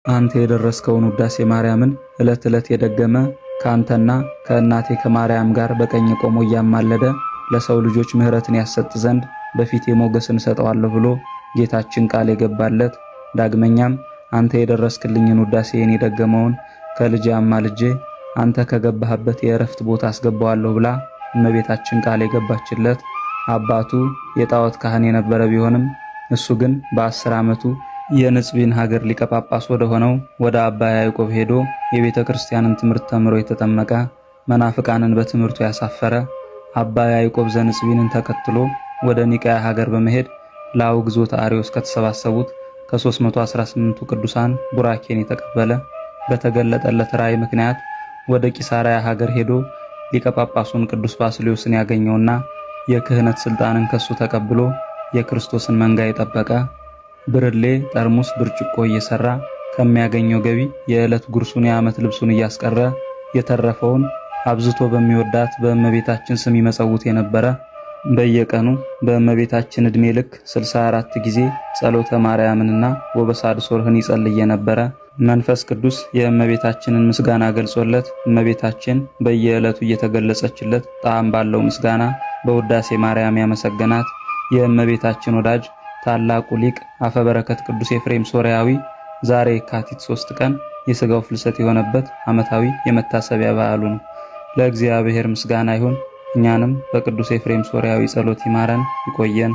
አንተ የደረስከውን ውዳሴ ማርያምን ዕለት ዕለት የደገመ ከአንተና ከእናቴ ከማርያም ጋር በቀኝ ቆሞ እያማለደ ለሰው ልጆች ምሕረትን ያሰጥ ዘንድ በፊቴ ሞገስን እሰጠዋለሁ ብሎ ጌታችን ቃል የገባለት፣ ዳግመኛም አንተ የደረስክልኝን ውዳሴን የደገመውን ከልጄ አማልጄ አንተ ከገባህበት የእረፍት ቦታ አስገባዋለሁ ብላ እመቤታችን ቃል የገባችለት፣ አባቱ የጣዖት ካህን የነበረ ቢሆንም እሱ ግን በ10 ዓመቱ የንጽቢን ሀገር ሊቀ ጳጳስ ወደ ሆነው ወደ አባ ያዕቆብ ሄዶ የቤተ ክርስቲያንን ትምህርት ተምሮ የተጠመቀ፣ መናፍቃንን በትምህርቱ ያሳፈረ፣ አባ ያዕቆብ ዘንጽቢንን ተከትሎ ወደ ኒቃያ ሀገር በመሄድ ለአውግዞተ አርዮስ ከተሰባሰቡት ከ318ቱ ቅዱሳን ቡራኬን የተቀበለ፣ በተገለጠለት ራእይ ምክንያት ወደ ቂሳርያ ሀገር ሄዶ ሊቀ ጳጳሱን ቅዱስ ባስልዮስን ያገኘውና የክህነት ስልጣንን ከሱ ተቀብሎ የክርስቶስን መንጋ የጠበቀ፣ ብርሌ፣ ጠርሙስ፣ ብርጭቆ እየሰራ ከሚያገኘው ገቢ የዕለት ጉርሱን የዓመት ልብሱን እያስቀረ የተረፈውን አብዝቶ በሚወዳት በእመቤታችን ስም ይመጸውት የነበረ፣ በየቀኑ በእመቤታችን ዕድሜ ልክ 64 ጊዜ ጸሎተ ማርያምንና ወበሳድሶርህን ይጸልይ የነበረ፣ መንፈስ ቅዱስ የእመቤታችንን ምስጋና ገልጾለት እመቤታችን በየዕለቱ እየተገለጸችለት ጣዕም ባለው ምስጋና በውዳሴ ማርያም ያመሰገናት የእመቤታችን ወዳጅ ታላቁ ሊቅ አፈበረከት ቅዱስ ኤፍሬም ሶርያዊ ዛሬ የካቲት 3 ቀን የሥጋው ፍልሰት የሆነበት ዓመታዊ የመታሰቢያ በዓሉ ነው። ለእግዚአብሔር ምስጋና ይሁን። እኛንም በቅዱስ ኤፍሬም ሶርያዊ ጸሎት ይማረን ይቆየን።